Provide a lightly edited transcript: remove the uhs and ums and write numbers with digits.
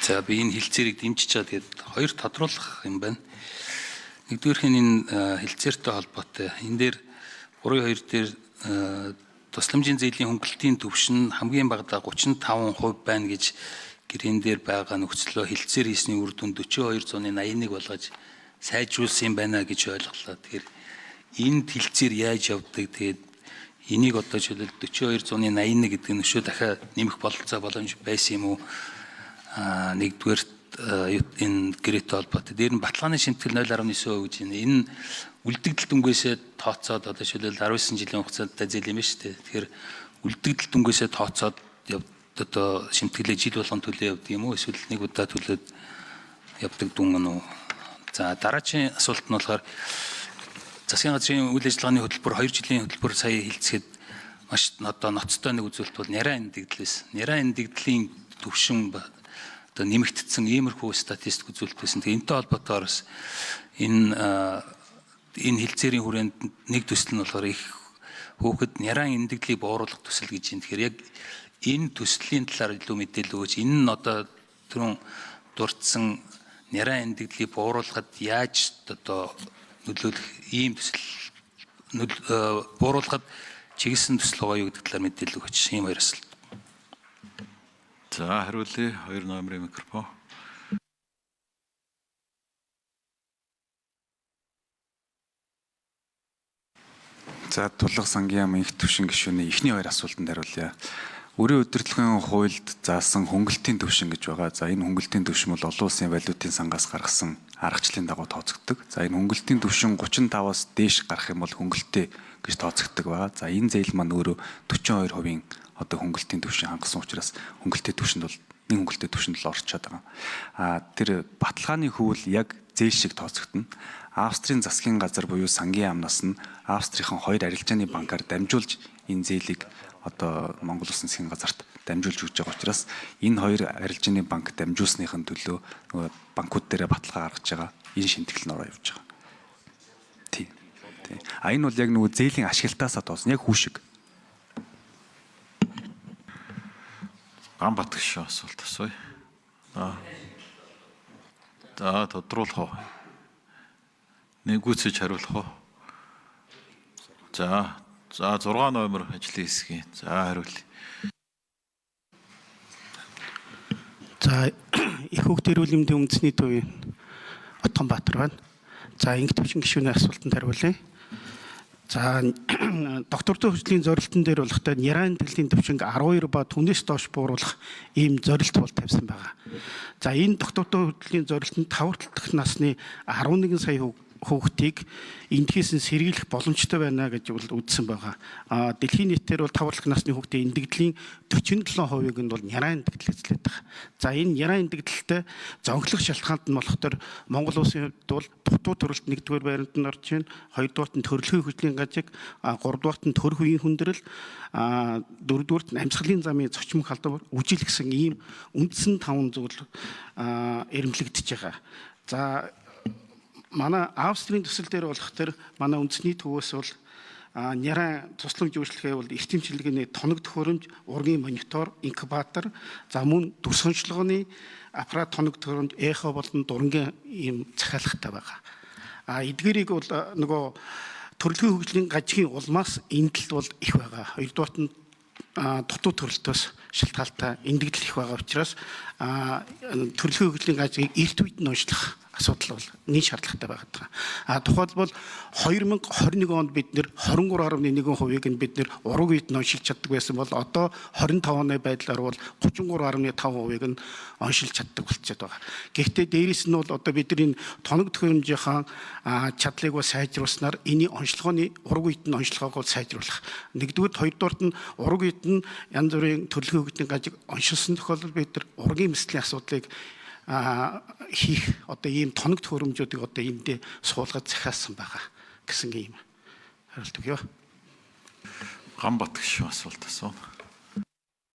За би энэ хэлцээрийг дэмжиж байгаа. Тэгээд хоёр тодруулах юм байна. Нэгдүгээрх нь энэ хэлцээртэй холбоотой. Энэ дээр 3.2 дээр тусламжийн зээлийн хөнгөлтийн түвшин хамгийн багадаа 35% байна гэж гэрээн дээр байгаа нөхцлөө хэлцээр хийсний үр дүн 42.81 болгож сайжруулсан юм байна гэж ойлголоо. Тэгэхээр энэ хэлцээр яаж явдаг, тэгээд энийг одоо жишээлбэл 42.81 гэдэг нь өшөө дахиад нэмэх бололцоо боломж байсан юм уу? Нэгдүгээр энэ гэрээтэй холбоотой. Дээр нь баталгааны шимтгэл 0.9% гэж байна. Энэ үлдэгдэл дүнгээсээ тооцоод одоо жишээлбэл 19 жилийн хугацаанд зээл юм шүү дээ. Тэгэхээр үлдэгдэл дүнгээсээ тооцоод одоо шимтгэлээ жил болгон төлөө явдаг юм уу? Эсвэл нэг удаа төлөөд явдаг дүн нь үү? За дараагийн асуулт нь болохоор засгийн газрын үйл ажиллагааны хөтөлбөр 2 жилийн хөтөлбөр сая хилцэхэд маш одоо ноцтой нэг үзүүлэлт бол няраа эндэгдлээс. Няраа эндэгдлийн түвшин одоо нэмэгдсэн иймэрхүү статистик үзүүлэлт байсан. Тэгээ энэтэй холбоотойгоор бас энэ хилцээрийн хүрээнд нэг төсөл нь болохоор их хүүхэд няраа эндэгдлийг бууруулах төсөл гэж юм. Тэгэхээр яг энэ төслийн талаар илүү мэдээлэл өгөөч. Энэ нь одоо түрүүн дурдсан няраа эндэгдлийг бууруулахад яаж одоо нөлөөлөх ийм төсөл бууруулахад чиглэсэн төсөл байгаа юу гэдэг талаар мэдээлэл өгөөч. Ийм хоёр асуулт. За хариулъя. 2 номерын микрофон. За Тулга сангийн яам инх түвшин гишүүний эхний хоёр асуултанд хариулъя. Өрийн удирдлагын хуульд заасан хөнгөлтийн түвшин гэж байгаа. За энэ хөнгөлтийн түвшин бол олон улсын валютын сангаас гаргасан аргачлалын дагуу тооцогддог. За энэ хөнгөлтийн түвшин 35-аас дээш гарах юм бол хөнгөлттэй гэж тооцогддог байгаа. За энэ зээл маань өөрөө 42% одоо хөнгөлтийн түвшин хангасан учраас хөнгөлттэй түвшинд бол нэг хөнгөлттэй түвшинд л орчоод байгаа. А тэр баталгааны хөвөл яг зээл шиг тооцогдно. Австрийн засгийн газар буюу сангийн яамнаас нь Австрийн хоёр арилжааны банкар дамжуулж энэ зээлийг одоо Монгол Улсын засгийн газарт дамжуулж өгч байгаа учраас энэ хоёр арилжааны банк дамжуулсныхын төлөө нөгөө банкуд дээрээ баталгаа гаргаж байгаа энэ шимтгэл нь ороо явж байгаа. Тийм. Тийм. А энэ бол яг нөгөө зээлийн ашиглалтаасаа тоосон яг хүү шиг. Ганбат гишүүн асуулт асууя. За тодруулах уу? Нэгүцэж хариулах уу? За 6 номер ажлын хэсгийн. За хариулъя. За их хүүхд эрүүл мэндийн үндэсний төвийн Отгонбаатар байна. За инх түвшин гишүүний асуултанд хариулъя. За доктортой хөгжлийн зорилтон дээр болохтой нярайн тэтгэлийн түвшинг 12 ба түүнээс доош бууруулах ийм зорилт бол тавьсан байгаа. За энэ доктортой хөгжлийн зорилт нь 5 дахь насны 11 сая хүүхдийг эндхээс нь сэргийлэх боломжтой байна гэж бол үзсэн байгаа. А дэлхийн нийтээр бол 5 дахь насны хүүхдийн эндэгдлийн 47%-ийг нь бол нярайн эндэгдэл эзлээд байгаа. За энэ нярайн эндэгдэлтэй зонхлох шалтгаанд нь болохоор Монгол улсын хувьд бол дутуу төрөлт 1-р байранд нь орж байна. 2-дугаарт нь төрөлхийн хөгжлийн гажиг, 3-дугаарт нь төрөх үеийн хүндрэл, 4-дугаарт нь амьсгалын замын зочмог халдвар, үжил гэсэн ийм үндсэн 5 зүйл эрэмблэгдэж байгаа. За манай Австрийн төсөл дээр болох тэр манай үндэсний төвөөс бол нярайн тусламж үйлчлэгээ бол эрчим чилгээний тоног төхөөрөмж, ургийн монитор, инкубатор, за мөн дүрс онцлогооны аппарат тоног төхөөрөмж, эхо болон дурангийн ийм захиалгатай байгаа. А эдгээрийг бол нөгөө төрөлхийн хөгжлийн гажигын улмаас эндэл бол их байгаа. Хоёрдугаарт нь дутуу төрөлтөөс шалтгаалтай эндэгдэл их байгаа учраас төрөлхийн хөгжлийн гажгийг эрт үед нь уншлах асуудал бол нэг шаардлагатай байгаад байгаа. А тухайлбал 2021 онд бид нэр 23.1%-ийг нь бид нэр ураг үед нь оншилж чаддаг байсан бол одоо 25 оны байдлаар бол 33.5%-ийг нь оншилж чаддаг болчиход байгаа. Гэхдээ дээрэс нь бол одоо бидний тоног төхөөрөмжийнхаа чадлыг бол сайжруулснаар энэний онцлогооны ураг үед нь онцлогоог бол сайжруулах. Нэгдүгээр, хоёрдугаарт нь ураг үед нь янз бүрийн төрөлхийн хөгжлийн гажиг оншилсан тохиолдолд бид нар ургийн мэслийн асуудлыг хийх одоо ийм тоног төхөөрөмжүүдийг одоо эндээ суулгаж захиалсан байгаа гэсэн ийм хариулт өгье. Ганбат гишүүн асуулт асууна.